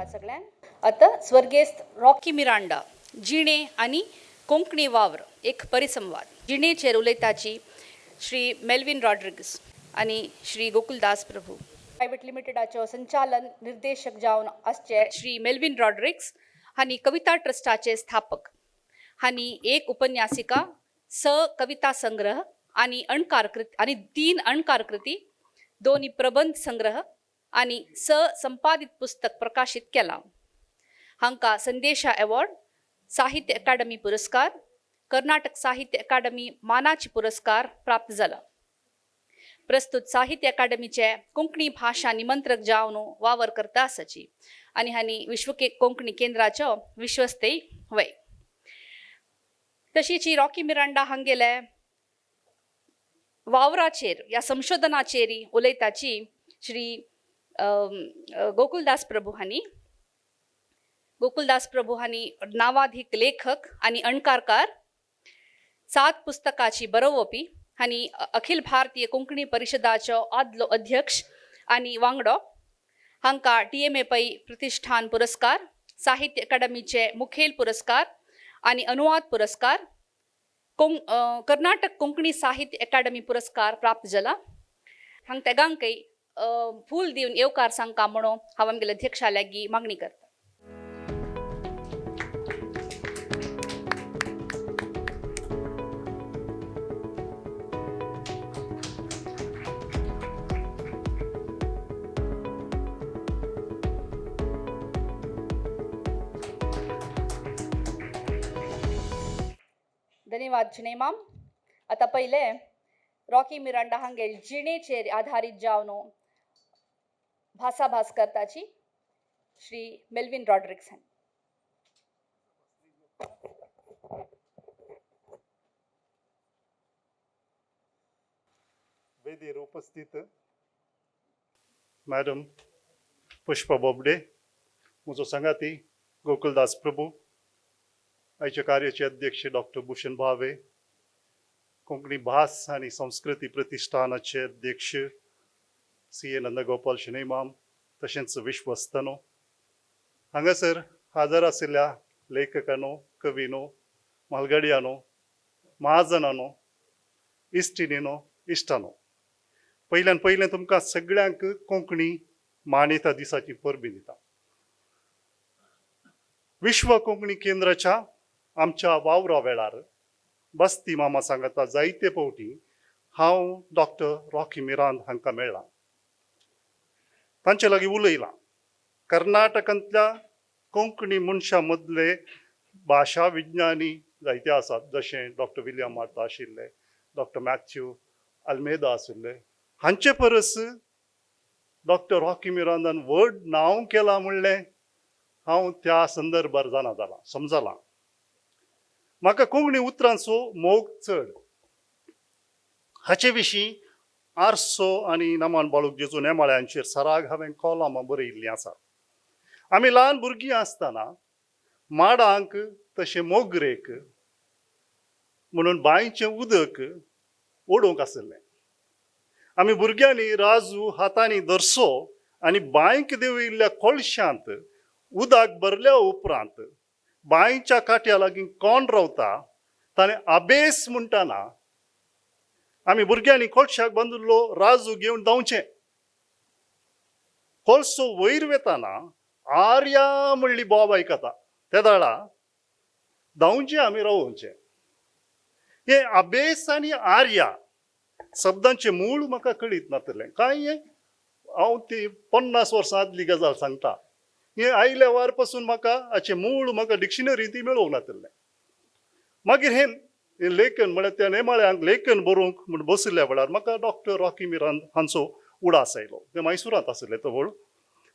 धन्यवाद सगळ्यांक. आतां स्वर्गेस्त रॉकी मिरांडा जिणे आनी कोंकणी वावर एक परिसंवाद जिणेचेर उलयताची श्री मेल्विन रॉड्रिग्स आनी श्री गोकुलदास प्रभू प्रायव्हेट लिमिटेडाचो संचालन निर्देशक जावन आसचे श्री मेल्विन रॉड्रिग्स हांणी कविता ट्रस्टाचे स्थापक हांणी एक उपन्यासिका, स कविता संग्रह आनी अणकारकृती आनी 3 अणकारकृती, 2 प्रबंध संग्रह आनी 6 संपादित पुस्तक प्रकाशीत केलां. हांकां संदेशा अवॉर्ड, साहित्य अकादमी पुरस्कार, कर्नाटक साहित्य अकादमी मानाची पुरस्कार प्राप्त जाला. प्रस्तुत साहित्य अकादमीचे कोंकणी भाशा निमंत्रक जावन वावर करता आसाची आनी हांणी विश्व कोंकणी केंद्राचो विश्वस्तय वय. तशीच ही रॉकी मिरांडा हांगेले वावराचेर ह्या संशोधनाचेर उलयताची श्री गोकुलदास प्रभू हांणी. गोकुलदास प्रभू हांणी नावाधीक लेखक आनी अणकारकार, 7 पुस्तकाची बरोवपी आनी अखिल भारतीय कोंकणी परिशदाचो आदलो अध्यक्ष आनी वांगडो. हांकां TMA Pai प्रतिष्ठान पुरस्कार, साहित्य अकादमीचे मुखेल पुरस्कार आनी अनुवाद पुरस्कार, कर्नाटक कोंकणी साहित्य अकादमी पुरस्कार प्राप्त जाला. हांग तेगांकय फूल दिवन येवकार सांगका म्हणून हांव आमगेल्या अध्यक्षा लागीं मागणी करता. धन्यवाद चिनेमाम. आतां पयलें रॉकी मिरांडा हांगेल जिणेचेर आधारीत जावन भासाभास करताची श्री मेल्विन रॉड्रिग्स हांणी. वेदीर उपस्थित मॅडम पुष्पा बोबडे, म्हजो सांगाती गोकुलदास प्रभू, आयच्या कार्याचे अध्यक्ष डॉक्टर भूषण भावे, कोंकणी भास आनी संस्कृती प्रतिष्ठानाचे अध्यक्ष CA Nandgopal शणैमाम, तशेंच विश्वस्तनो, हांगासर हाजर आशिल्ल्या लेखकांनो, कवीनो, म्हालगड्यानो, महाजनानो, इश्टिणीनो, इश्टानो, पयल्यान पयलें तुमकां सगळ्यांक कोंकणी मान्यता दिसाची परबी दिता. विश्व कोंकणी केंद्राच्या आमच्या वावरा वेळार बस्ती मामा सांगता जायते फावटी हांव डॉक्टर रॉकी मिरांद हांकां मेळ्ळां, तांचे लागीं उलयलां. कर्नाटकांतल्या कोंकणी मनशां मदले भाशा विज्ञानी जायते आसात, जशें डॉक्टर विलियम मार्ता आशिल्ले, डॉक्टर मॅथ्यू अल्मेदा आशिल्ले. हांचे परस डॉक्टर रॉकी मिरांदान व्हड नांव केलां म्हणलें हांव त्या संदर्भार जाणा जालां, समजलां. म्हाका कोंकणी उतरांचो मोग चड. हाचे विशीं आरसो आनी नमन बाळूक जेजू नेमाळ्यांचेर सराग हांवें कॉलमां बरयिल्लीं आसात. आमी ल्हान भुरगीं आसतना माडांक तशें मोगरेक म्हणून बांयचें उदक ओडूंक आशिल्लें. आमी भुरग्यांनी राजू हातांनी धरसो आनी बांयक देंवयिल्ल्या कोळशांत उदक भरल्या उपरांत बांयच्या काट्या लागीं कोण रावता ताणें आबेस म्हणटाना आमी भुरग्यांनी कोळशाक बांदिल्लो राजू घेवन धांवचें. कोळसो वयर वेताना आर्या म्हणली बोब आयकता त्या दाळा धांवचें आमी रावोवचें. हे आबेस आनी आर्या शब्दांचें मूळ म्हाका कळीत नातलें. कांय हांव ती 50 वर्सां आदली गजाल सांगता. हें आयल्या वार पासून म्हाका हाचें मूळ म्हाका डिक्शनरी ती मेळोवंक नातिल्लें. मागीर हें लेखन म्हळ्यार त्या नेमाळ्यांक लेखन बरोवंक म्हूण बशिल्ल्या वेळार म्हाका डॉक्टर रॉकी मिरांद हांचो उडास आयलो. ते मैसुरांत आशिल्ले तवळ.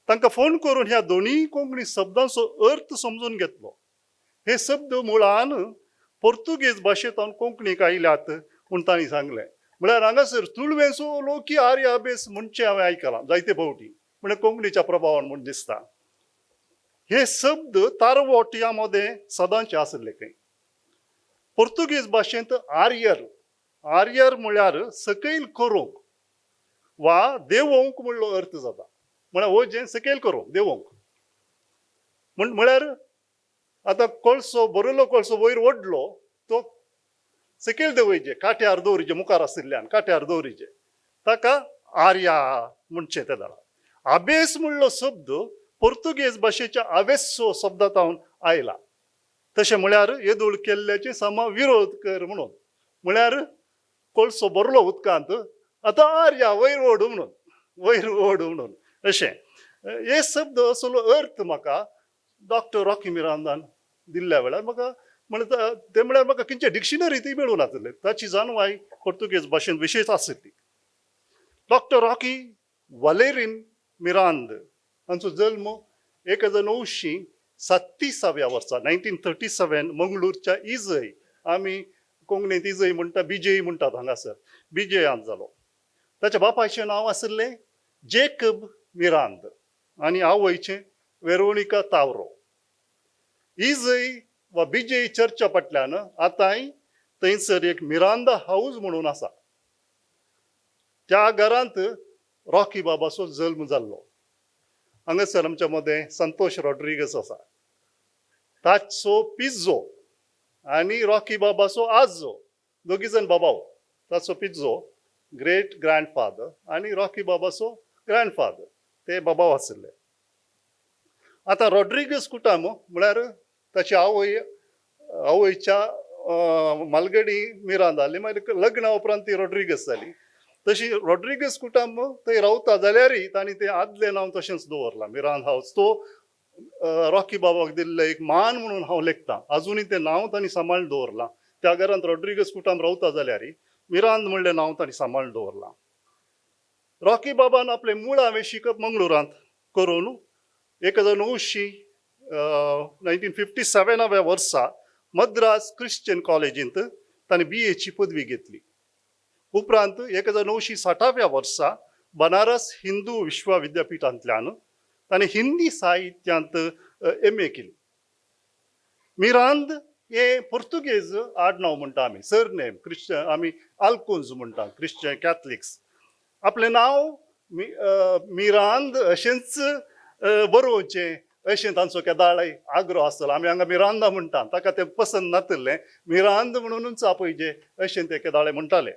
तांकां फोन करून ह्या दोनूय कोंकणी शब्दांचो अर्थ समजून घेतलो. हे शब्द मुळान पोर्तुगेज भाशेंतल्यान कोंकणीक आयल्यात म्हूण तांणी सांगलें. म्हळ्यार हांगासर तुळवेचो लोकी आर्य अभ्यास म्हणचें हांवें आयकलां जायते फावटी, म्हळ्यार कोंकणीच्या प्रभावान म्हूण दिसता. हे शब्द तारवोटया मदें सदांचे आशिल्ले खंय. पोर्तुगेज भाशेंत आर्यर, आर्यर म्हळ्यार सकयल करूंक वा देंवोवंक म्हणलो अर्थ जाता. म्हळ्यार हो जें सकयल करूंक, देंवोवंक. म्हळ्यार आतां कोळसो भरिल्लो कोळसो वयर ओडलो तो सकयल दवरिजे, काट्यार दवरिजे, मुखार आशिल्ल्यान काट्यार दवरिजे, ताका आर्या म्हणचें ते वेळार. आबेस म्हणलो शब्द पोर्तुगेज भाशेच्या आवेसो शब्दांत आयला. तशें म्हळ्यार येदोळ केल्ल्याचे समा विरोध कर म्हणून, म्हळ्यार कोळसो भरलो उदकांत आतां आर्या वयर ओड म्हणून, वयर ओड म्हणून अशें. हे शब्द असलो अर्थ म्हाका डॉक्टर रॉकी मिरांदान दिल्ल्या वेळार म्हाका म्हणटा ते म्हळ्यार म्हाका खंयच्या डिक्शनरींतूय मेळूं नासलें. ताची जाणवाय पोर्तुगेज भाशेंत विशेश आशिल्ली. डॉक्टर रॉकी वालेरीन मिरांद हांचो जल्म 1937व्या वर्सा 1937 मंगळूरच्या इजय, आमी कोंकणींत इजय म्हणटा, बिजय म्हणटात हांगासर, बिजयांत जालो. ताच्या बापायचें नांव आशिल्लें जेकब मिरांद आनी आवयचें वेरोनिका तावरो. इजय वा बिजय चर्चा फाटल्यान आतांय थंयसर एक मिरांदा हावज म्हणून आसा. त्या घरांत रॉकी बाबाचो जल्म जाल्लो. हांगासर आमच्या मदें संतोष रॉड्रिगस आसा, ताचो पिज्जो आनी रॉकी बाबाचो आजो, दोगी जाण बाबाव. ताचो पिज्जो ग्रेट ग्रँडफादर आनी रॉकी बाबाचो ग्रँडफादर, ते बाबाव आशिल्ले. आतां रॉड्रिगस कुटाम म्हळ्यार ताची आवय, आवयच्या मालगडी मिरांद जाली, मागीर लग्ना उपरांत ती रॉड्रिगस जाली. तशी रॉड्रिगस कुटुंब थंय रावता जाल्यारय तांणी तें आदलें नांव तशेंच दवरलां, मिरांद हावस. तो रॉकी बाबाक दिल्लें एक मान म्हणून हांव लेखतां. आजुनूय तें नांव तांणी सांबाळून दवरलां. त्या घरांत रॉड्रिगस कुटुंब रावता जाल्यारय मिरांद म्हणलें नांव तांणी सांबाळून दवरलां. रॉकी बाबान आपलें मुळावें शिकप मंगळुरांत करून 1900 1957व्या वर्सा मद्रास क्रिश्चन कॉलेजींत ताणें बी एची पदवी घेतली. उपरांत 1960व्या वर्सा बनारस हिंदू विश्वविद्यापिठांतल्यान ताणें हिंदी साहित्यांत एम ए केली. मिरांद हें पोर्तुगेज आडनांव म्हणटा आमी, सरनेम क्रिश्चन, आमी आल्कोन्ज म्हणटा क्रिश्चन कॅथलिक्स. आपलें नांव मिरांद अशेंच बरोवचें अशें तांचो केदाळाय आग्रो आसतलो. आमी हांगा मिरांदा म्हणटा, ताका तें पसंत नातिल्लें, मिरांद म्हणुनूच आपयचें अशें ते केदाळे म्हणटाले.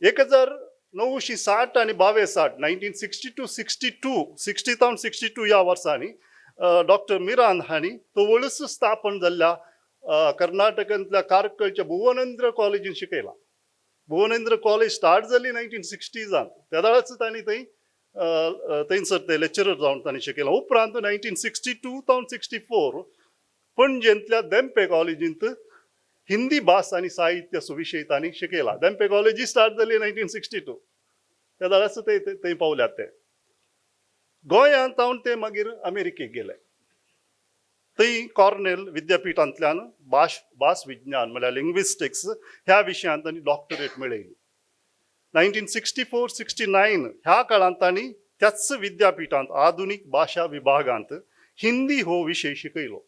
1960 आनी 62 1962 62 60 थावन 62 ह्या वर्सांनी डॉक्टर मिरांद हांणी तवळच स्थापन जाल्ल्या कर्नाटकांतल्या कारकळच्या भुवनेंद्र कॉलेजीन शिकयलां. भुवनेंद्र कॉलेज स्टार्ट जाली 1960जान, तेदाळाच तांणी थंय थंयसर ते लेक्चरर जावन तांणी शिकयलां. उपरांत 1962 थावन 64 पणजेंतल्या देंपे कॉलेजींत हिंदी भास आनी साहित्य असो विशय तांणी शिकयला. देंपे कॉलेजी स्टार्ट जाली 1962, त्या वेळार ते थंय पावल्यात. ते गोंयांत थावन ते मागीर अमेरिकेक गेले. थंय कॉर्नेल विद्यापिठांतल्यान भास विज्ञान म्हळ्यार लिंग्विस्टिक्स ह्या विशयांत तांणी डॉक्टरेट मेळयली. 1964 69 ह्या काळांत तांणी त्याच विद्यापिठांत आधुनीक भाशा विभागांत हिंदी हो विशय शिकयलो.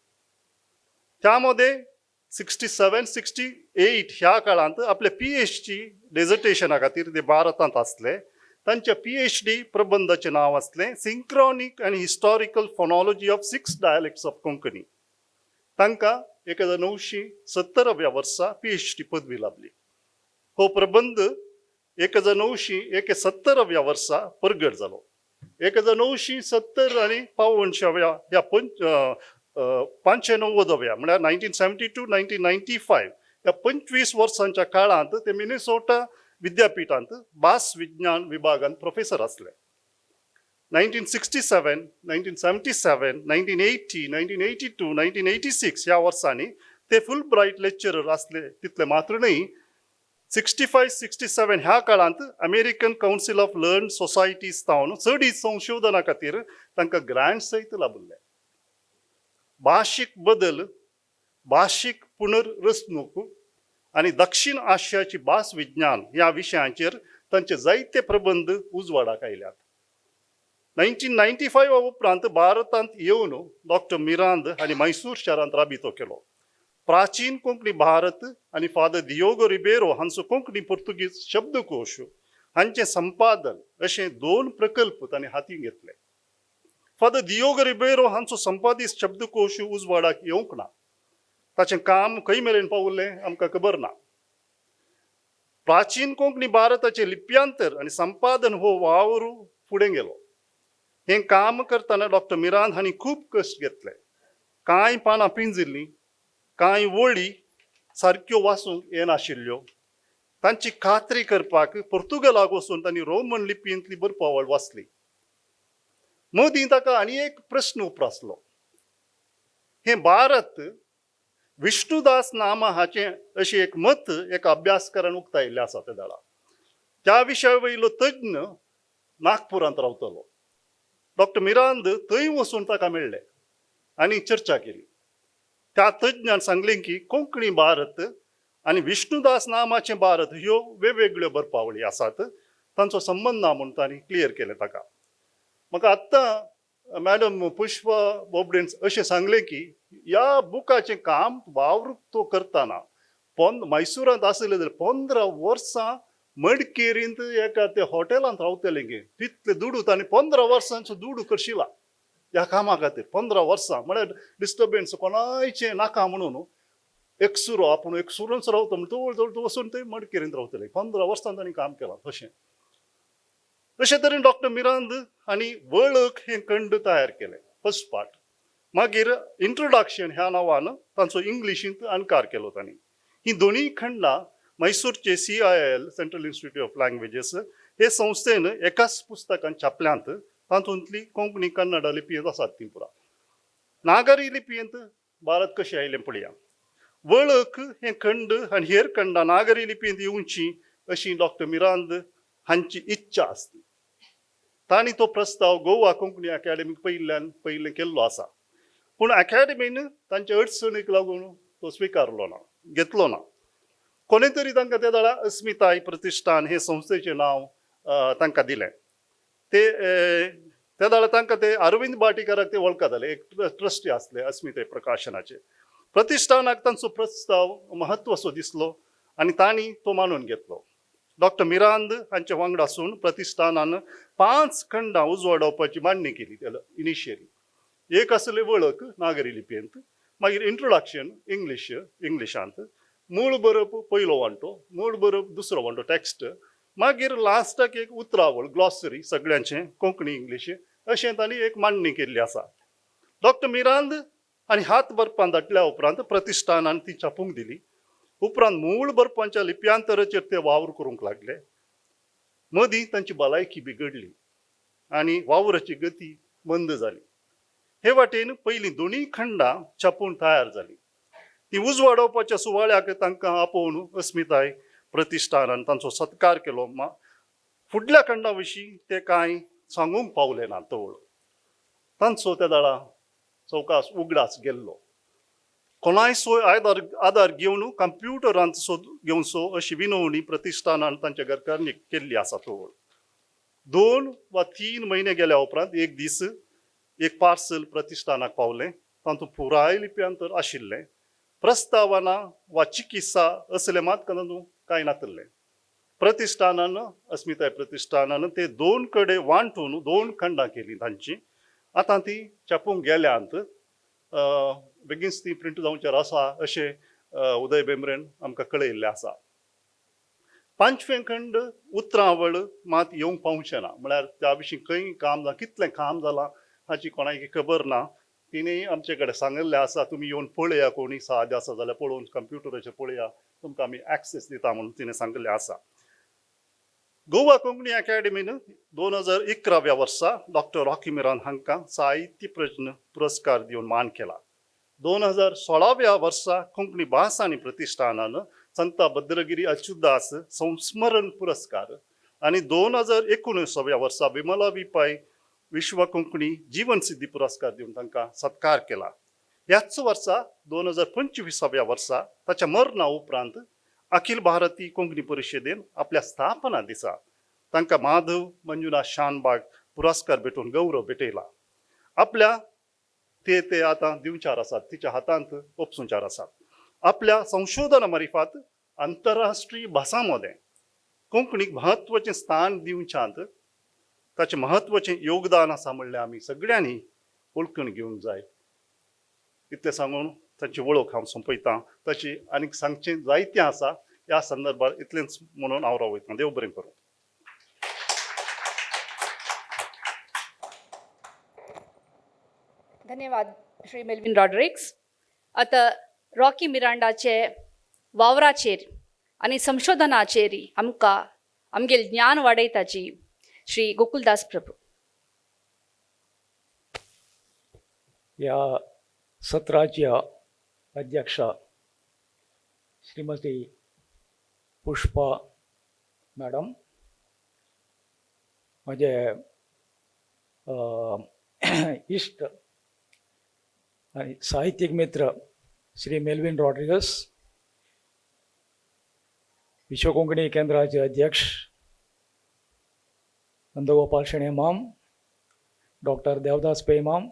त्यामध्ये 67 68 ह्या काळांत आपले पीएचडी डेजर्टेशना खातीर ते भारतांत आसले. तांच्या पीएचडी प्रबंधाचें नांव आसलें synchronic and historical phonology of 6 dialects of Konkani. तांकां 1970व्या वर्सा पीएचडी पदवी लाभली. हो प्रबंध 1971व्या वर्सा परगट जालो. 1970 आनी पावनशाव्या ह्या 590व्या म्हळ्यार 1972 1995 ह्या 25 वर्सांच्या काळांत ते मिनेसोटा विद्यापिठांत भास विज्ञान विभागांत प्रोफेसर आसले. 1967 1977 1980 1982 1986 ह्या वर्सांनी ते फुल ब्रायट लेक्चरर आसले. तितले मात्र न्हय, 65 67 ह्या काळांत American council of learned societies थावन चडीत संशोधना खातीर तांकां ग्रांट सयत लाभिल्ले. भाशीक बदल, भाशीक पुनर्रचणूक आनी दक्षिण आशियाची भास विज्ञान ह्या विशयांचेर तांचे जायते प्रबंध उजवाडाक आयल्यात. 1995 उपरांत भारतांत येवन डॉक्टर मिरांद हांणी मैसूर शारांत राबितो केलो. प्राचीन कोंकणी भारत आनी फादर दियोगो रिबेरो हांचो कोंकणी पुर्तुगीज शब्दकोश हांचें संपादन अशे 2 प्रकल्प तांणी हातीं घेतले. फादर दियोग रिबेरो हांचो संपादीत शब्दकोश उजवाडाक येवंक ना. ताचें काम खंय मेरेन पावल्लें आमकां खबर ना. प्राचीन कोंकणी भारताचें लिप्यांतर आनी संपादन हो वावर फुडें गेलो. हें काम करतना डॉक्टर मिरांद हांणी खूब कश्ट घेतले. कांय पानां पिंजिल्लीं, कांय वळी सारक्यो वाचूंक येनाशिल्ल्यो. तांची खात्री करपाक पुर्तुगेलाक वचून तांणी रोमन लिपयेंतली बरपावळ वाचली. मदीं ताका आनी एक प्रस्न उप्रासलो. हें भारत विष्णुदास नामा हाचें अशें एक मत एका अभ्यासकारान उक्तायिल्लें आसा त्या वेळार. त्या विशया वयलो तज्ञ नागपुरांत रावतलो. डॉक्टर मिरांद थंय वचून ताका मेळ्ळे आनी चर्चा केली. त्या तज्ञान सांगलें की कोंकणी भारत आनी विष्णुदास नामाचें भारत ह्यो वेगवेगळ्यो बरपावळी आसात, तांचो संबंद ना म्हूण तांणी क्लियर केलें ताका. म्हाका आत्तां मॅडम पुष्पा बोबडेन अशें सांगलें की ह्या बुकाचें काम वावर तो करतना म्हैसुरांत आशिल्ले जाल्यार 15 वर्सां मडकेरींत एका त्या हॉटेलांत रावतले गे, तितले दुडू तांणी 15 वर्सांचो दुडू करशिला ह्या कामा खातीर. 15 वर्सां म्हळ्यार डिस्टर्बन्स कोणायचें नाका म्हणून एकसुरो आपूण एकसुरोच रावता म्हण तवळ तवळ वचून ते मडकेरींत रावतले. 15 वर्सां तांणी काम केलां तशें. अशे तरेन डॉक्टर मिरांद हांणी वळख हें खंड तयार केलें, फर्स्ट पार्ट. मागीर इंट्रोडक्शन ह्या नांवान तांचो इंग्लिशींत अणकार केलो तांणी. ही दोनूय खंडां मैसूरचे CIL, central institute of languages हे संस्थेन एकाच पुस्तकान छापल्यांत. तातूंतली कोंकणी कन्नड लिपयेंत आसात ती पुरा. नागरी लिपयेंत भारत कशें आयलें पळया. वळख हें खंड आनी हेर खंडां नागरी लिपयेंत येवची अशी डॉक्टर मिरांद हांची इच्छा आसली. तांणी तो प्रस्ताव गोवा कोंकणी अकॅडमीक पयल्यान पयलें केल्लो आसा, पूण अकॅडमीन तांच्या अडचणीक लागून तो स्विकारलो ना, घेतलो ना. कोणी तरी तांकां त्या वेळार अस्मिताय प्रतिश्ठान हे संस्थेचें नांव तांकां दिलें. ते त्या वेळार तांकां ते अरविंद भाटीकाराक ते वळखताले, एक ट्रस्टी आसले अस्मिताय प्रकाशनाचे. प्रतिश्ठानाक तांचो प्रस्ताव म्हत्वाचो दिसलो आनी तांणी तो मानून घेतलो. डॉक्टर मिरांद हांचे वांगडा आसून प्रतिश्ठानान 5 खंडां उजवाडावपाची मांडणी केली त्याला इनिशियली. एक आसले वळख नागरी लिपयेंत, मागीर इंट्रोडक्शन इंग्लीश इंग्लिशांत, मूळ बरप पयलो वांटो, मूळ बरप दुसरो वांटो टॅक्स्ट, मागीर लास्टाक एक उतरावळ ग्लॉसरी सगळ्यांचें कोंकणी इंग्लीश अशें तांणी एक मांडणी केल्ली आसा. डॉक्टर मिरांद आनी हात बरपान धाडल्या उपरांत प्रतिश्ठानान ती छापूंक दिली. उपरांत मूळ बरपांच्या लिप्यांतराचेर ते वावर करूंक लागले. मदीं तांची भलायकी बिगडली आनी वावराची गती मंद जाली. हे वाटेन पयलीं दोनूय खंडां छापून तयार जालीं. ती उजवाडोवपाच्या सुवाळ्याक तांकां आपोवन अस्मिताय प्रतिश्ठानान तांचो सत्कार केलो. फुडल्या खंडा विशीं ते कांय सांगूंक पावले ना. तवळ तांचो त्या वेळा चौकास उगडास गेल्लो. कोणाय सोय आदार आदार घेवन कंप्युटरांत सोद घेवचो अशी विनवणी प्रतिश्ठानान तांच्या घरकान्नीक केल्ली आसा. तवळ 2 वा 3 म्हयने गेल्या उपरांत एक दीस एक पार्सल प्रतिश्ठानाक पावलें. तातूंत पुराय लिप्यांतर आशिल्लें. प्रस्तावना वा चिकित्सा असलें मात तातूंत कांय नातिल्लें. प्रतिश्ठानान अस्मिताय प्रतिश्ठानान ते 2 कडेन वांटून 2 खंडां केलीं तांची. आतां ती छापूंक गेल्यांत, बेगीनच ती प्रिंट जावचेर आसा अशें उदय बेंब्रेन आमकां कळयल्लें आसा. 5वें खंड उतरावळ मात येवंक पावचें ना, म्हळ्यार त्या विशीं खंय काम जालां, कितलें काम जालां हाची कोणाक खबर ना. तिणें आमचे कडेन सांगिल्लें आसा, तुमी येवन पळया, कोणी साद्य आसा जाल्यार पळोवन कंप्युटराचेर पळया, तुमकां आमी एक्सेस दिता म्हणून तिणें सांगिल्लें आसा. गोवा कोंकणी अकॅडमीन 2011व्या वर्सा डॉक्टर रॉकी मिरांद हांकां साहित्य प्रज्ञ पुरस्कार दिवन मान केला. 2016व्या वर्सा कोंकणी भास आनी प्रतिश्ठानान संता भद्रगिरी अच्युतदास संस्मरण पुरस्कार आनी 2019व्या वर्सा विमला वी पै विश्व कोंकणी जीवन सिद्धी पुरस्कार दिवन तांकां सत्कार केला. ह्याच वर्सा 2025व्या वर्सा ताच्या मरणा उपरांत अखिल भारतीय कोंकणी परिशदेन आपल्या स्थापना दिसा तांकां माधव मंजुनाथ शानबाग पुरस्कार भेटोवन गौरव भेटयला. आपल्या ते ते आतां दिवचार आसात, तिच्या हातांत ओपसुंचार आसात. आपल्या संशोधना मारिफात आंतरराष्ट्रीय भासां मदें कोंकणीक म्हत्वाचें स्थान दिवच्यांत ताचें म्हत्वाचें योगदान आसा म्हणल्यार आमी सगळ्यांनी वळखून घेवंक जाय. इतलें सांगून ताची वळख हांव सोंपयतां. ताची आनीक सांगचें जायतें आसा. ह्या संदर्भार इतलेंच म्हणून हांव रावयतां. देव बरें करूं. धन्यवाद श्री मेल्विन रॉड्रिक्स. आतां रॉकी मिरांडाचे वावराचेर आनी संशोधनाचेर आमकां आमगेल ज्ञान वाडयताची श्री गोकुलदास प्रभू. या सत्राच्या अध्यक्षा श्रीमती पुष्पा मॅडम, म्हजे इश्ट आनी साहित्यीक मित्र श्री मेल्विन रॉड्रिगस, विश्व कोंकणी केंद्राचे अध्यक्ष नंदगोपाल शेणै माम, डॉक्टर देवदास पै माम,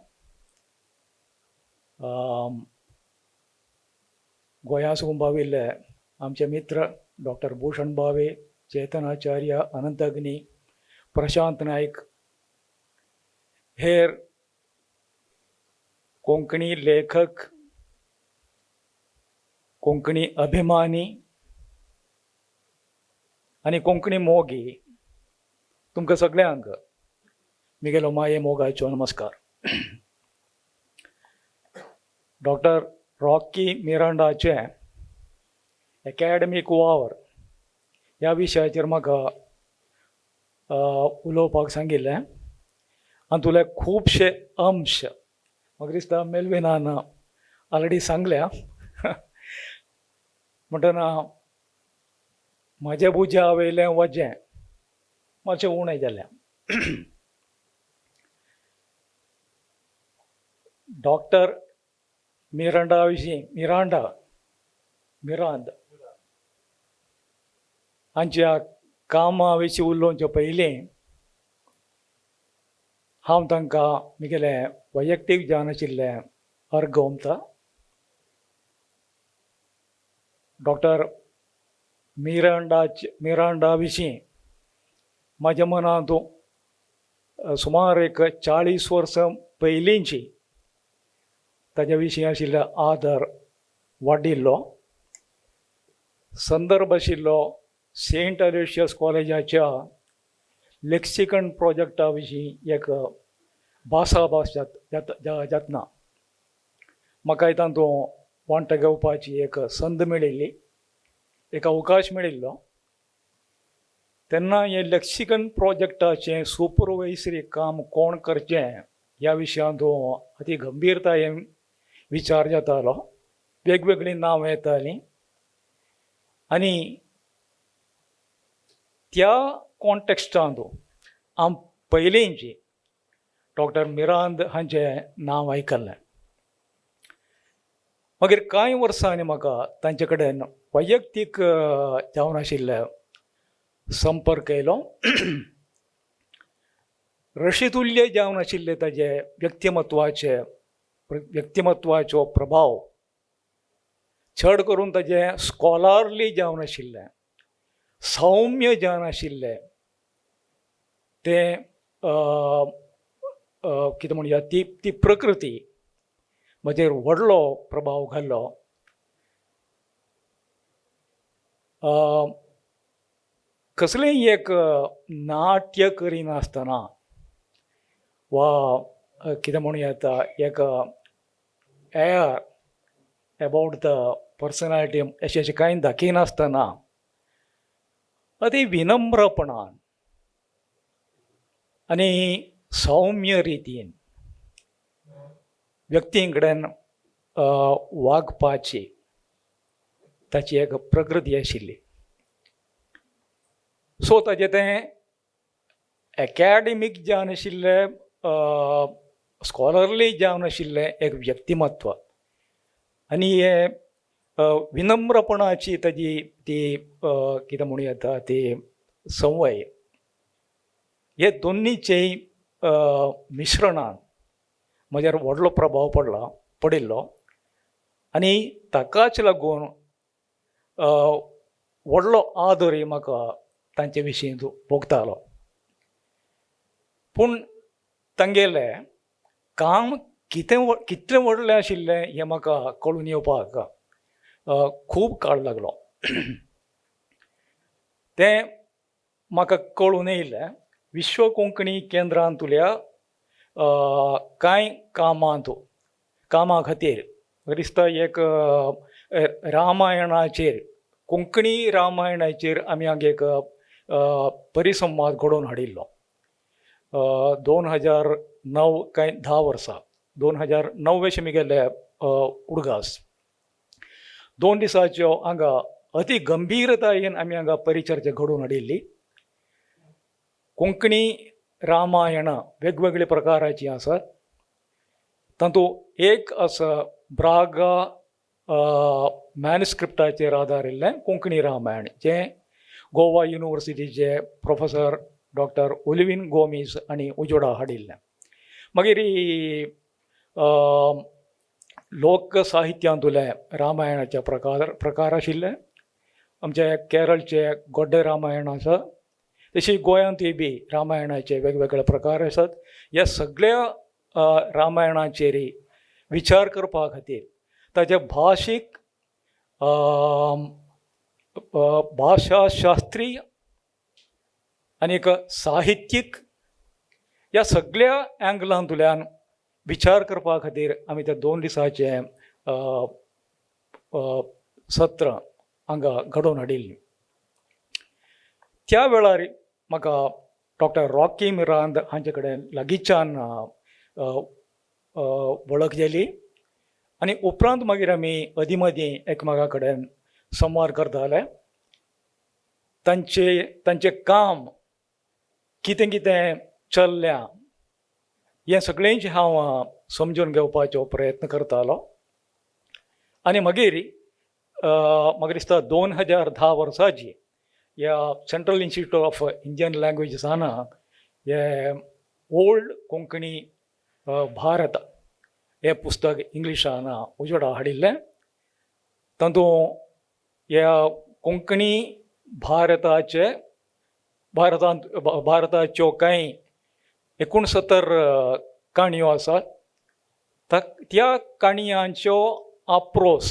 गोंया साकून पाविल्ले आमचे मित्र डॉक्टर भूषण भावे, चेतन आचार्य, अनंत अग्नी, प्रशांत नायक, हेर कोंकणी लेखक, कोंकणी अभिमानी आनी कोंकणी मोगी, तुमकां सगळ्यांक मिगेलो माये मोगाचो नमस्कार. डॉक्टर रॉकी मिरांडाचे एकॅडमीक वावर ह्या विशयाचेर म्हाका उलोवपाक सांगिल्लें. हातूंतले खुबशे अंश म्हाका दिसता मेल्विनान ऑलरेडी सांगल्या. म्हणटना म्हज्या भुजा वयलें वजें मातशें उणें जालें. डॉक्टर मिरांडा विशीं, मिरांडा मिरांद हांच्या कामा विशीं उलोवचे पयलीं हांव तांकां म्हगेलें वैयक्तीक जावन आशिल्लें अर्घ ओंपता. डॉक्टर मिरांडा विशीं म्हज्या मनांत सुमार एक 40 वर्सां पयलींची ताज्या विशीं आशिल्लो आदर वाडिल्लो. संदर्भ आशिल्लो सेंट अलोशियस कॉलेजाच्या लेक्सिकन प्रोजेक्टा विशीं एक भासाभास जातना म्हाका तातूंत वांटो घेवपाची एक संद मेळिल्ली, एक अवकाश मेळिल्लो. तेन्ना हें लेक्सिकन प्रोजेक्टाचें सुपरवायसरी काम कोण करचें ह्या विशयांत अती गंभीरतायेन विचार जातालो. वेगवेगळीं नांवां येतालीं आनी त्या कॉन्टेक्स्टांत हांव पयलींची डॉक्टर मिरांद हांचें नांव आयकल्लें. मागीर कांय वर्सांनी म्हाका तांचे कडेन वैयक्तीक जावन आशिल्ले संपर्क येयलो. रशितुल्य जावन आशिल्ले ताजे व्यक्तिमत्वाचो प्रभाव, चड करून ताजें स्कॉलरली जावन आशिल्लें, सौम्य जावन आशिल्लें, तें कितें म्हणया ती ती प्रकृती म्हजेर व्हडलो प्रभाव घाल्लो. कसलेंय एक नाट्य करिनासतना वा कितें म्हणूं येता एक एअर एबावट the personality अशें अशें कांय दाखयनासतना अती विनम्रपणान आनी सौम्य रितीन व्यक्तीं कडेन वागपाची ताची एक प्रकृती आशिल्ली. सो ताजें तें एकॅडमीक जावन आशिल्लें, स्कॉलरली जावन आशिल्लें एक व्यक्तिमत्व आनी हें विनम्रपणाची ताजी ती कितें म्हणूं येता ती संवय, हे दोन्नीचेय मिश्रणान म्हजेर व्हडलो प्रभाव पडिल्लो आनी ताकाच लागून व्हडलो आदरय म्हाका तांचे विशीं भोगतालो. पूण तांगेलें काम कितें कितलें व्हडलें आशिल्लें हें म्हाका कळून येवपाक खूब काळ लागलो. तें म्हाका कळून येयलें विश्व कोंकणी केंद्रांतल्या कांय कामांत कामा खातीर, म्हाका दिसता एक रामायणाचेर, कोंकणी रामायणाचेर आमी हांगा एक परिसंवाद घडोवन हाडिल्लो 2009 काय 10 वर्सां, 2009 अशें म्हगेले उडगास. 2 दिसाच्यो हांगा अति गंभीरतायेन आमी हांगा परिचर्चा घडोवन हाडिल्ली. कोंकणी रामायणां वेगवेगळे प्रकाराचीं आसात, तातूंत एक आसा ब्रागा मॅनुस्क्रिप्टाचेर आदारिल्लें कोंकणी रामायण, जें गोवा युनिवर्सिटीचे प्रोफेसर डॉक्टर ओलिवीन गोमीस हांणी उजवाडा हाडिल्लें. मागीर लोक साहित्यांतलें रामायणाचे प्रकार आशिल्ले, आमचे केरळचे गोड्डे रामायण आसा, तशी गोंयांतूय बी रामायणाचे वेगवेगळे प्रकार आसात. ह्या सगळ्या रामायणाचेर विचार करपा खातीर ताचे भाशीक, भाशाशास्त्रीय आनीक साहित्यीक ह्या सगळ्या अँगलांतल्यान विचार करपा खातीर आमी त्या 2 दिसाचें सत्र हांगा घडोवन हाडिल्लीं. त्या वेळार म्हाका डॉक्टर रॉकी मिरांद हांचे कडेन लागींच्यान वळख जाली आनी उपरांत मागीर आमी अदीं मदीं एकमेका कडेन संवाद करताले. तांचें काम कितें कितें चल्ल्या हें सगळेंच हांव समजून घेवपाचो प्रयत्न करतालो. आनी मागीर म्हाका दिसता 2010 वर्साची ह्या सेंट्रल इन्स्टिट्यूट ऑफ इंडियन लँग्वेजीसान हें ओल्ड कोंकणी भारत हें पुस्तक इंग्लिशान उजवाडा हाडिल्लें. तातूंत ह्या कोंकणी भारताचे भारतांत भारताच्यो कांय 69 काणयो आसात, त्या काणयांच्यो आपरोस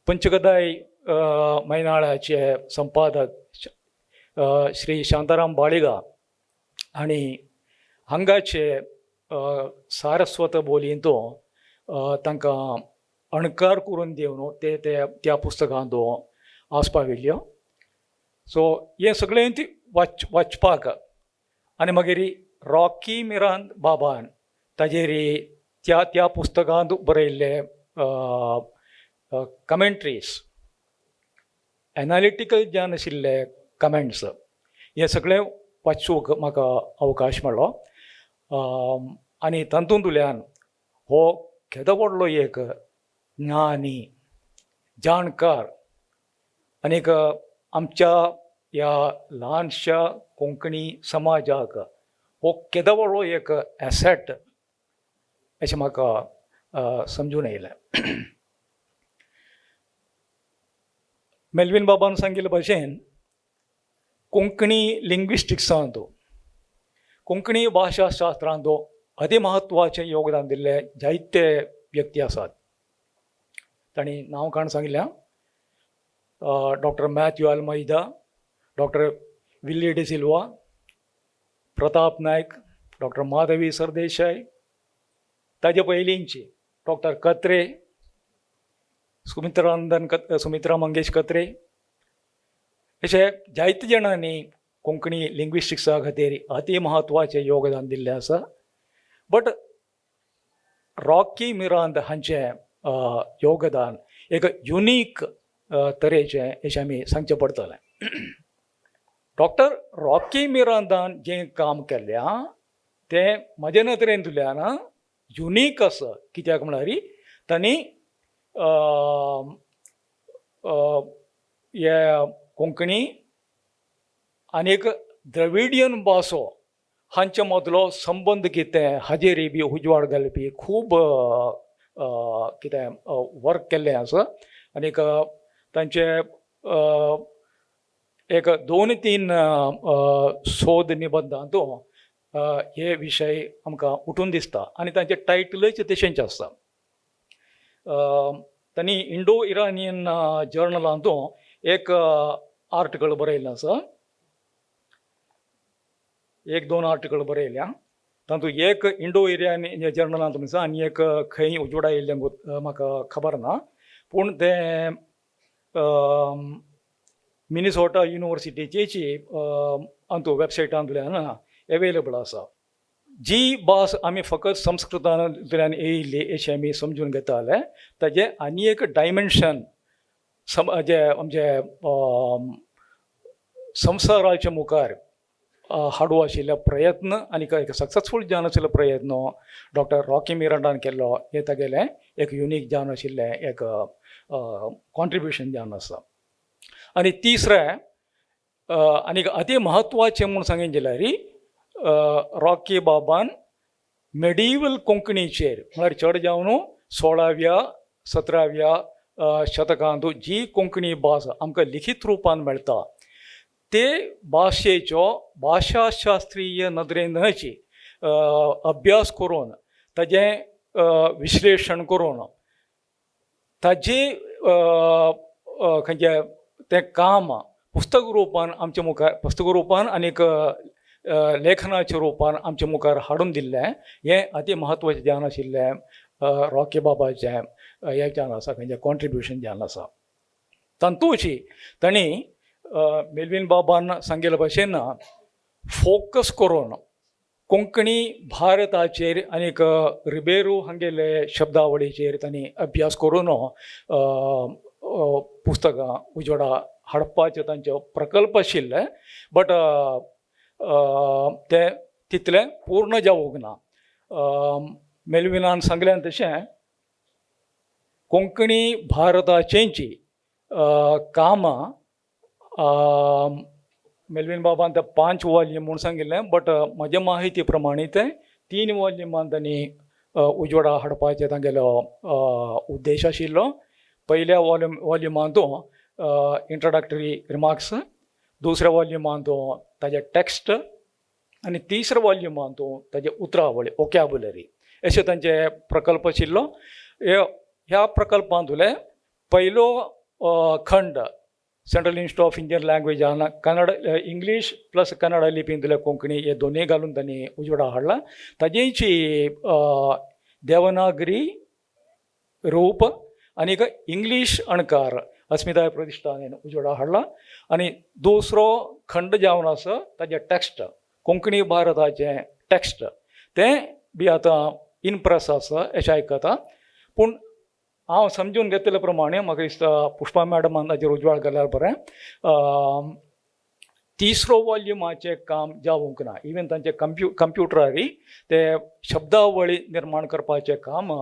पंचगदाय म्हयनाळ्याचे संपादक श्री शांताराम बाळिगा आनी हांगाचे सारस्वत बोलयेंत तांकां अणकार करून दिवन ते त्या पुस्तकांत आसपाविल्ल्यो. सो हें सगळें ती वाचपाक आनी मागीर रॉकी मिरांद बाबान ताजेर त्या त्या पुस्तकांत बरयल्ले कमेंट्रीज, एनालिटिकल ज्ञान आशिल्ले कमेंट्स, हें सगळें वाचूंक म्हाका अवकाश मेळ्ळो. आनी तातूंतल्यान हो केदो व्हडलो एक ज्ञानी, जाणकार आनीक आमच्या ह्या ल्हानशा कोंकणी समाजाक हो केदो व्हडलो एक एसेट अशें म्हाका समजून येयलें. मेल्वीन बाबान सांगिल्ले भशेन कोंकणी लिंग्विस्टिक्सांत, कोंकणी भाशाशास्त्रांत अति म्हत्वाचें योगदान दिल्ले जायते व्यक्ती आसात. तांणी नांव काण सांगिल्लें, doctor Matthew Almeida, doctor Willie D'Silva, Pratap Naik, doctor Madhavi Sardesai, ताजे पयलींची डॉक्टर कत्रे, सुमित्रानंदन सुमित्रा मंगेश कत्रे, अशे जायते जाणांनी कोंकणी लिंग्विस्टिक्सा खातीर अति म्हत्वाचें योगदान दिल्लें आसा. बट रॉकी मिरांद हांचें योगदान एक युनीक तरेचें अशें आमी सांगचें पडटलें. डॉक्टर रॉकी मिरांदान जें काम केल्लें तें म्हजे नदरेंतल्यान युनीक आसा. कित्याक म्हळ्यार तांणी हे कोंकणी आनी एक द्रविडियन भासो हांचे मदलो संबंद कितें हाजेर बी उजवाड घालपी खूब कितें वर्क केल्लें आसा. आनीक तांचे एक 2-3 सोद निबंदांत हे विशय आमकां उठून दिसता आनी तांचे टायटलूच तशेंच आसता. तांणी इंडो इरानियन जर्नलांतू एक आर्टिकल बरयल्लें आसा, एक दोन आर्टिकल बरयल्या. तातूंत एक इंडो इरानियन जर्नलांत आसा आनी एक खंय उजवाडा येयल्लें म्हाका खबर ना, पूण तें मिनिसोटा युनिवर्सिटीची अंतू वेबसायटांतल्यान एवेलेबल आसा. जी भास आमी फकत संस्कृतांतल्यान येयल्ली अशें आमी समजून घेताले, ताजें आनी एक डायमेन्शन जे आमचे संवसाराच्या मुखार हाडू आशिल्ले प्रयत्न आनी एक सक्सेसफूल जावन आशिल्लो प्रयत्न डॉक्टर रॉकी मिरांडान केल्लो, हें तागेलें एक युनीक जावन आशिल्लें एक कॉन्ट्रिब्युशन जावन आसा. आनी तिसरें आनीक अती म्हत्वाचें म्हूण सांगीत जाल्यार रॉकी बाबान मेडिवल कोंकणीचेर म्हळ्यार चड जावन 16व्या 17व्या शतकांत जी कोंकणी भास आमकां लिखीत रुपान मेळटा ते भाशेचो भाशाशास्त्रीय नदरेनच अभ्यास करून ताजें विश्लेशण करून ताजे खंयचें तें काम पुस्तक रुपान आमच्या मुखार, पुस्तक रुपान आनीक लेखनाच्या रुपान आमच्या मुखार हाडून दिल्लें, हें अती म्हत्वाचें जावन आशिल्लें रॉकी बाबाचें हें जावन आसा, खंयचें कॉन्ट्रिब्युशन जावन आसा. तातूंत तांणी मेलवीन बाबान सांगिल्ले भशेन फोकस करून कोंकणी भारताचेर आनीक रिबेरू हांगेले शब्दावळीचेर तांणी अभ्यास करून पुस्तकां उजवाडा हाडपाचें तांचो प्रकल्प आशिल्ले, बट तें तितलें पूर्ण जावंक ना. मेलविनान सांगलें तशें कोंकणी भारताचेंची कामां मेलवीन बाबान तें 5 वॉल्यूम म्हूण सांगिल्लें, बट म्हज्या माहिती प्रमाणे तें 3 वॉल्युमान तांणी उजवाडा हाडपाचें तांगेलो उद्देश आशिल्लो. पयल्या वॉल्युमांत इंट्रोडक्टरी रिमार्क्स, दुसऱ्या वॉल्युमांत ताजें टॅक्स्ट आनी तिसऱ्या वॉल्युमांत ताजें उतरावळी वोकॅबुलरी अशें तांचे प्रकल्प आशिल्लो. ह्या प्रकल्पांतले पयलो खंड सेंट्रल इन्स्टिट्यूट ऑफ इंडियन लँग्वेजान कन्नड इंग्लीश प्लस कन्नड लिपींतले कोंकणी हे दोनूय घालून तांणी उजवाडा हाडला. ताजेची देवनागरी रूप आनीक इंग्लीश अणकार अस्मिताय प्रतिश्ठान उजवाडा हाडला. आनी दुसरो खंड जावन आसा ताजें टॅक्स्ट, कोंकणी भारताचें टॅक्स्ट, तें बी आतां इन प्रेस आसा अशें आयकता. पूण हांव समजून घेतले प्रमाणे म्हाका दिसता पुष्पा मॅडमान ताचेर उजवाड घाल्यार बरें. तिसरो वॉल्युमाचें काम जावंक ना, इवन तांचे कंप्युटरारी ते शब्दावळी निर्माण करपाचें काम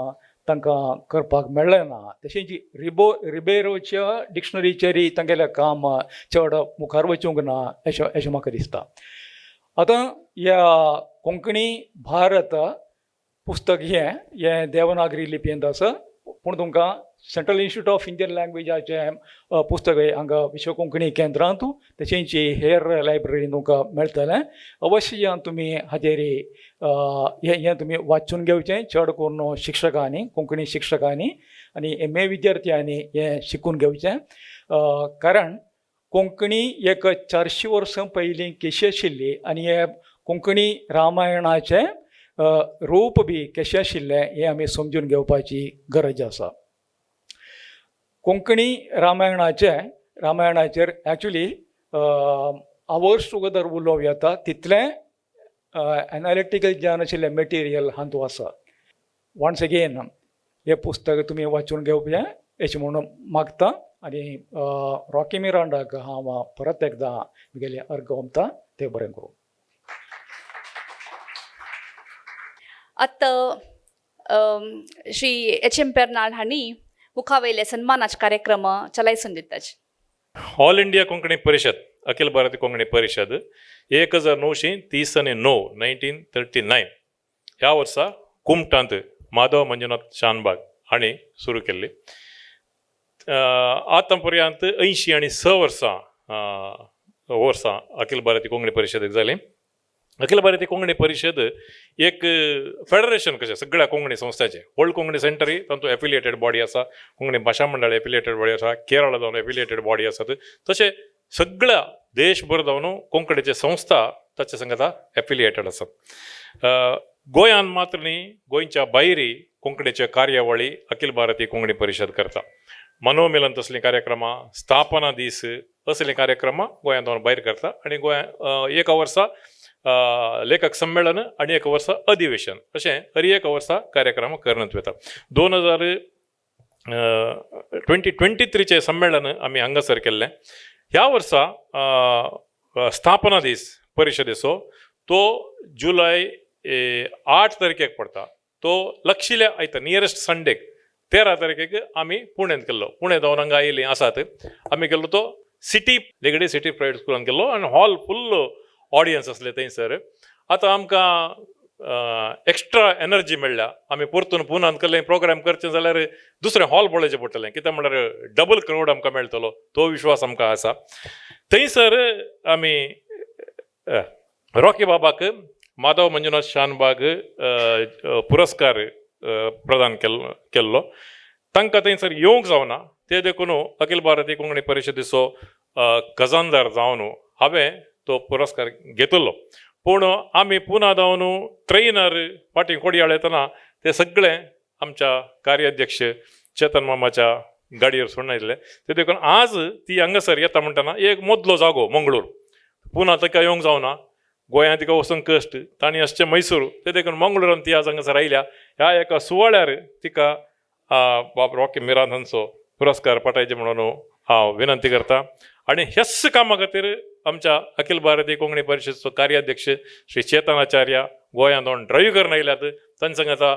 तांकां करपाक मेळ्ळें ना. तशेंच रिबेरोच्या डिक्शनरीचेरय तांगेलें काम चड मुखार वचूंक ना अशें अशें म्हाका दिसता. आतां ह्या कोंकणी भारत पुस्तक हें हें देवनागरी लिपयेंत आसा, पूण तुमकां सेंट्रल इन्स्टिट्यूट ऑफ इंडियन लँग्वेजाचें पुस्तक हांगा विश्व कोंकणी केंद्रांत तशेंच हेर लायब्ररीन तुमकां मेळटलें. अवश्य तुमी हाजेर हें तुमी वाचून घेवचें, चड करून शिक्षकांनी, कोंकणी शिक्षकांनी आनी एम ए विद्यार्थ्यांनी हें शिकून घेवचें. कारण कोंकणी एक 400 वर्सां पयलीं कशी आशिल्ली आनी हे कोंकणी रामायणाचें रूप बी कशें आशिल्लें हें आमी समजून घेवपाची गरज आसा. कोंकणी रामायणाचेर एक्चुली आवर्स टुगेदर उलोवं येता तितलें एनालिटिकल ज्ञान आशिल्लें मटेरियल हातूंत आसा. वन्स अगेन हें पुस्तक तुमी वाचून घेवचें अशें म्हणून मागता आनी रॉकी मिरांडाक हांव परत एकदां म्हगेलें अर्घ ओंपता. तें बरें करूं. आतां श्री एच एम पेर्नाळ हांणी मुखावयले सन्मानाचे कार्यक्रम चलायसून दिताचे. ऑल इंडिया कोंकणी परिशद, अखिल भारतीय कोंकणी परिशद 1939 1939 ह्या वर्सा कुमटांत माधव मंजुनाथ शानबाग हांणी सुरू केल्ली. आतां पर्यंत 86 वर्सां वर्सां अखिल भारतीय कोंकणी परिशदेक जालीं. अखिल भारतीय कोंकणी परिशद एक फेडरेशन कशें सगळ्या कोंकणी संस्थाचें. ओल्ड कोंकणी सेंटरय तातूंत एफिलिएटेड बॉडी आसा, कोंकणी भाशा मंडळ एफिलिएटेड बॉडी आसा, केरळ जावन एफिलिएटेड बॉडी आसात. तशें सगळ्या देशभर जावन कोंकणीचे संस्था ताचे संगता एफिलिएटेड आसात. गोंयान मात्र न्ही, गोंयच्या भायरी कोंकणीचे कार्यावळी अखिल भारतीय कोंकणी परिशद करता. मनोमिलन तसलीं कार्यक्रमां, स्थापना दीस असलीं कार्यक्रमां गोंयांत जावन भायर करता. आनी गोंया एका वर्सा लेखक संमेलन आनी एका वर्सा अधिवेशन अशें हर एका वर्सा कार्यक्रम करण्यात वता. 2023चें संमेलन आमी हांगासर केल्लें. ह्या वर्सा स्थापना दीस परिशदेचो तो जुलय 8 तारखेक पडटा. तो लक्षिल्या आयता नियरेस्ट संडेक 13 तारखेक आमी पुण्यांत केल्लो. पुणे जावन हांगा आयिल्लीं आसात. आमी केल्लो तो सिटी लेगडे सिटी प्रायवेट स्कुलान केल्लो आनी हॉल फुल्ल ऑडियन्स आसले थंयसर. आतां आमकां एक्स्ट्रा एनर्जी मेळ्ळ्या. आमी परतून पुनान केल्लें प्रोग्राम करचें जाल्यार दुसरें हॉल पळोवचें पडटलें, कित्याक म्हणल्यार डबल क्रावड आमकां मेळटलो तो विश्वास आमकां आसा. थंयसर आमी रॉकी बाबाक माधव मंजुनाथ शानबाग पुरस्कार प्रदान केल्लो. तांकां थंयसर येवंक जावना ते देखून अखिल भारतीय कोंकणी परिशदेचो खजानदार जावन हांवें तो पुरस्कार घेतलो. पूण आमी पुना जावन ट्रेनर फाटीं कोडयाळ येतना ते सगळे आमच्या कार्याध्यक्ष चेतन मामाच्या गाडयेर सोडून आयिल्ले. ते देखून आज ती हांगासर येता म्हणटना एक मदलो जागो मंगळूर, पुना ताका येवंक जावना, गोंयांत तिका वचूंक कश्ट, तांणी आसचें मैसूर, ते देखून मंगळुरान ती आज हांगासर आयल्या. ह्या एका सुवाळ्यार तिका बाब रॉकी मिरांद हांचो पुरस्कार पाठायचे म्हणून हांव विनंती करता. आनी ह्याच कामा खातीर आमच्या अखिल भारतीय कोंकणी परिशदेचो कार्याध्यक्ष श्री चेतन आचार्य गोंयांत जावन ड्रायव्ह करून आयल्यात. तांचे संगाता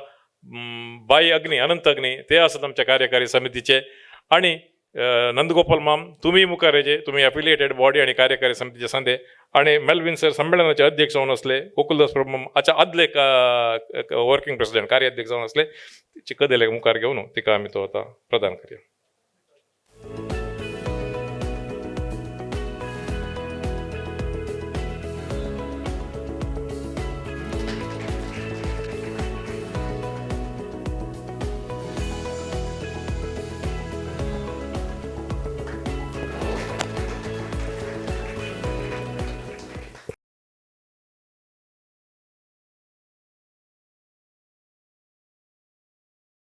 बाई अग्नी, अनंत अग्नी ते आसात आमच्या कार्यकारी समितीचे. आनी नंदगोपाल माम तुमी मुखार येचे, तुमी एफिलिएटेड बॉडी आनी कार्यकारी समितीचे संदे. आनी मेल्विन सर संमेलनाचे अध्यक्ष जावन आसले, गोकुलदास प्रभू हाच्या आदले वर्किंग प्रेसिडेंट कार्याध्यक्ष जावन आसले. तिचे कदेले मुखार घेवन तिका आमी तो आतां प्रदान करया.